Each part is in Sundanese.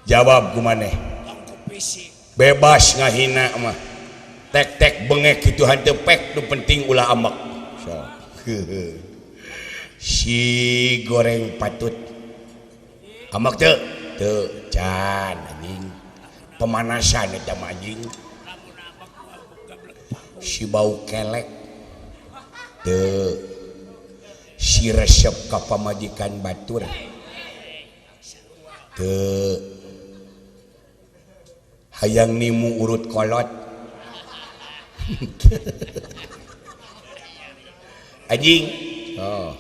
Jawab ku maneh. Bebas ngahina mah. Tek-tek bengek kitu hanteu pek nu penting ulah ambek. So. Si goreng patut. Ambek teu? Teu, can anjing. Pemanasan eta mah anjing. Si bau kelek. Teu. Si resep ka pamajikan batur. Teu. Hayang nimu urut kolot. Anjing. Oh.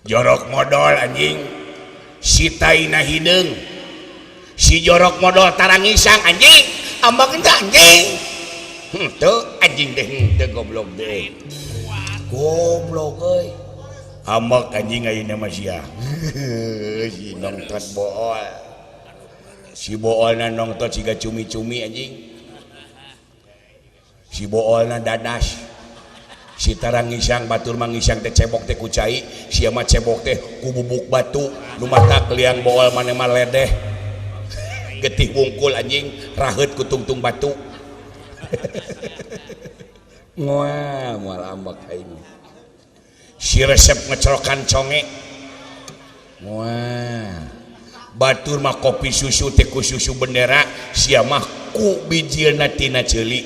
Jorok modol anjing. Si taina hideung. Si jorok modol tarangisang anjing. Ambek teh anjing. Henteu anjing teh henteu goblok teh. Goblok euy. Ambek anjing ayeuna mah sia. Si nongtot bool. Si boolna nongtot siga cumi-cumi anjing. Si boolna dadas. Si tarangisang batur mangisang teh cebok teh ku cai, sia mah cebok teh ku bubuk batu. Nu matak liang bool maneh mah ledeh. Getih wungkul anjing, raheut ku tungtung batu. Moal moal ambek aing. Si resep ngecerokan conge. Moal. Batur mah kopi susu teh ku susu bendera, sia mah ku bijilna tina ceuli.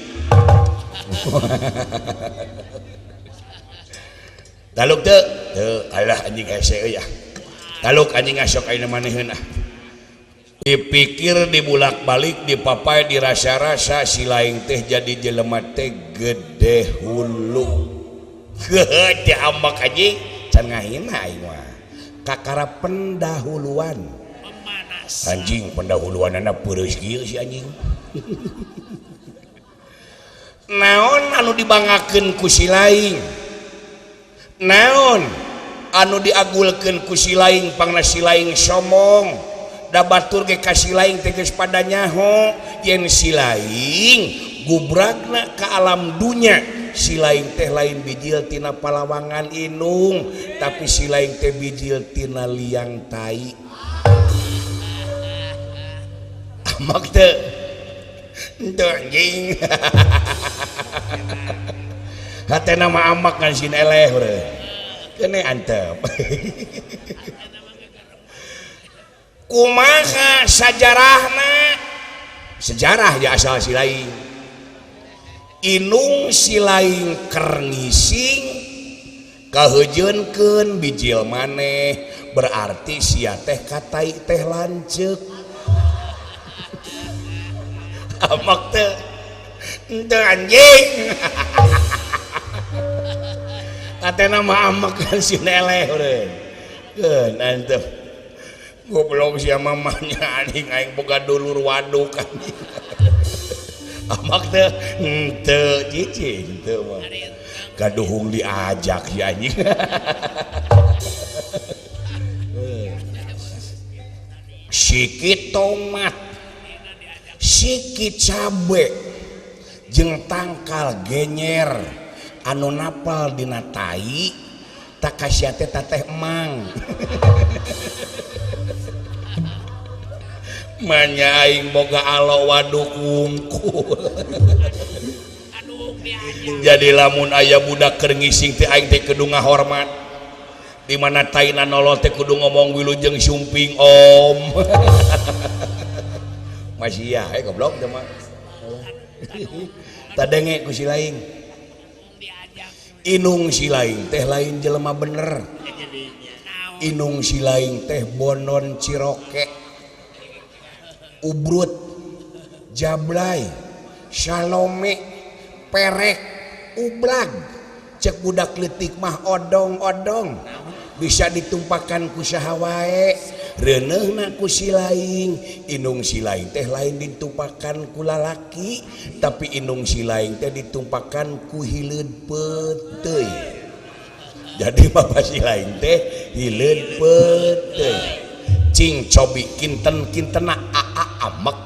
Taluk teu? Teu, alah anjing hese euy ah. Taluk anjing asok ayeuna maneheun ah. Dipikir dibulak-balik dipapai dirasa-rasa si laing teh jadi jelema teh gede hulu. Heuh teh ambek anjing can ngahina aing mah. Kakara pendahuluan. Anjing pendahuluanana peureus kieu si anjing. Naon anu dibanggakeun ku si laing? Naon anu diagulkeun ku si laing pangna si laing sombong? Da batur ge ka si laing teh geus pada nyaho yen si laing gubragna ka alam dunya. Si laing teh lain bijil tina palawangan inung, tapi si laing teh bijil tina liang tai. Ambek teu? Henteu anjing. Hatena mah ambek ngan sin eleh urang. Keune antep. Kumaha sajarahna? Sejarah ya asal si laing. Inung si laing keur ngising kaheujeunkeun bijil maneh, berarti sia teh katai teh lanceuk. Ambek teu? Henteu anjing. Katena mah ambek kan si eleh urang. Keun antep. Goblok sia mamanya anjing aing boga dulur waduk anjing. Ambek teu? Henteu cicing teu mah. Gaduhung diajak si anjing. Sikit tomat, sikit cabe, jeung tangkal genyer anu napal dina tai tak kasia teh teteh emang. Manya aing boga alo waduk wungkul. Jadi lamun aya budak keur ngising teh aing teh kudu ngahormat. Di mana taina nolol teh kudu ngomong wilujeng sumping om. Masih ya, goblok teh mah. Tadenge ku si laing. Inung si laing teh lain jelema bener. Inung si laing teh bonon ciroke. Ubrut, jablay, salome, perek, ublag. Cek budak leutik mah odong-odong. Bisa ditumpakan ku saha wae. Reuneuhna ku si laing. Inung si laing teh lain ditumpakan ku lalaki, tapi inung si laing teh ditumpakan ku hileud peuteuy. Jadi bapak si laing teh hileud peuteuy. Cing cobi kinten-kintena aa amek